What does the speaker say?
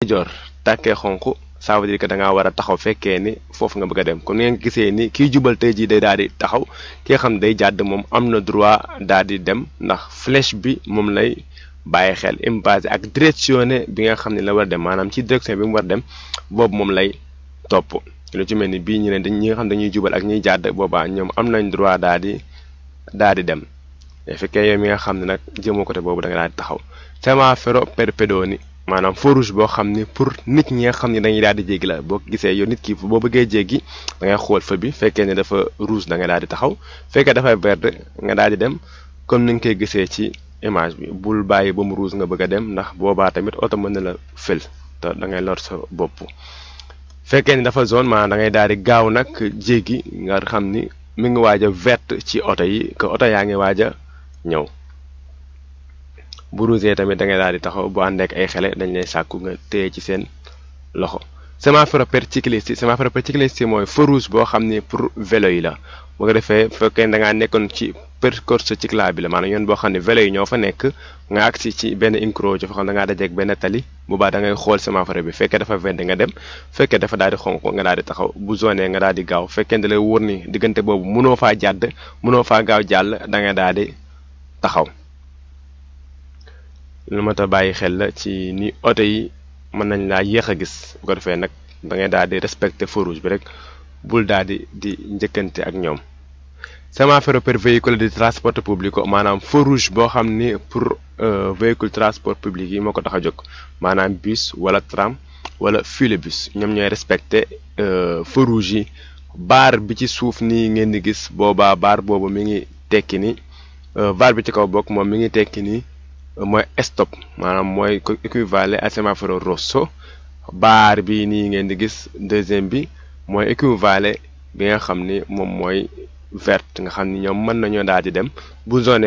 ndeyjoor tàkkee xonq ça veut dire que da ngaa war a taxaw fekkee ni foofu nga bëgg a dem kon ngeen gisee ni kiy jubal tey jii day daal di taxaw ki nga xam ne day jàdd moom am na droit daal di dem ndax flèche bi moom lay bàyyi xel imbasé ak directionné bi nga xam ne la war a dem maanaam ci direction bi mu war a dem boobu moom lay topp lu ci mel ni bii ñu ne dañ ñi nga xam dañuy jubal ak ñuy jàdd boobaa ñoom am nañ droit daal di dem fekkee yow mi nga xam ne nag jëmoo côté boobu da nga daal di taxaw semáforo per pedoni maanaam feu rouge boo xam ni pour nit ñi nga xam ne dañuy daal di jéggi la boo gisee yow nit ki boo bëggee jéggi da ngay xool feu bi fekkee ne dafa rouge da nga daal di taxaw fekkee dafay vert nga daal di dem comme ni nga koy gisee ci image bi bul bàyyi ba mu rouge nga bëgg a dem ndax boobaa tamit oto mën na la fël te da ngay lor sa bopp fekkee ni dafa zone maanaam da ngay daal di gaaw nag jéggi nga xam ni mi ngi waaj a vert ci oto yi que oto yaa ngi waaj a ñëw bu rouge tamit da ngay daal di taxaw bu ànd ak ay xele dañ lay sàkku nga téye ci seen loxo sémaphore per cycliste mooy feu rouge boo xam ni pour vélo yi la bu ko defee fekkee da ngaa nekkoon ci percorse cyclable la maanaam yoon boo xam ne vélo yi ñoo fa nekk nga agsi ci benn incroc fa xam da ngaa dajeeg benn tali bu baax da ngay xool sémaphore bi fekkee dafa vert nga dem fekkee dafa daal di xonq nga daal di taxaw bu zone nga daal di gaaw fekkee da lay wóor ni diggante boobu mënoo faa jàdd mënoo faa gaaw jàll da ngay daal di taxaw. lu mat a bàyyi xel la ci ni oto yi mën nañ laa yéex a gis bu ko defee nag da ngay daal di respecter feu rouge bi rek bul daal di njëkkante ak ñoom. sémaphore per véhicule di transport public maanaam feu rouge boo xam ni pour véhicule transport public yi moo ko tax a jóg maanaam bus wala tram wala filibus ñoom ñooy respecter feu rouge yi baar bi ci suuf nii ngeen di gis boobaa baar boobu mi ngi tekki ni baar bi ci kaw bokk moom mi ngi tekki ni mooy stop maanaam mooy équivalent à sémaphore rosso baar bi nii ngeen di gis deuxième bi mooy équivalent bi nga xam ni moom mooy vert nga xam ni ñoom mën nañoo daal di dem bu zone